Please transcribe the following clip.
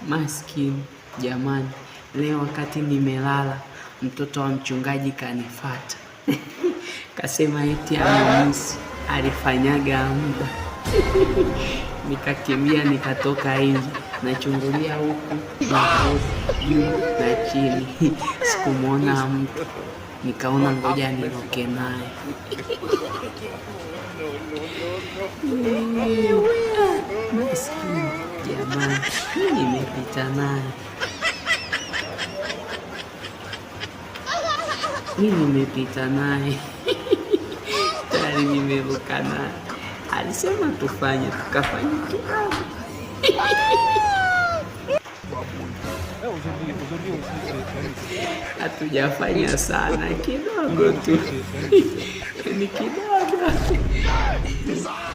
Maskini jamani, leo wakati nimelala mtoto wa mchungaji kanifata kasema eti amemisi, alifanyaga muda. Nikakimbia nikatoka nje, nachungulia huku na huku, juu na chini, sikumwona mtu. Nikaona ngoja niruke naye. Maskini jamani, nimepita naye, mi nimepita naye tayari, nimeruka naye. Alisema tufanye, tukafanya kidogo. Hatujafanya sana, kidogo tu, ni kidogo.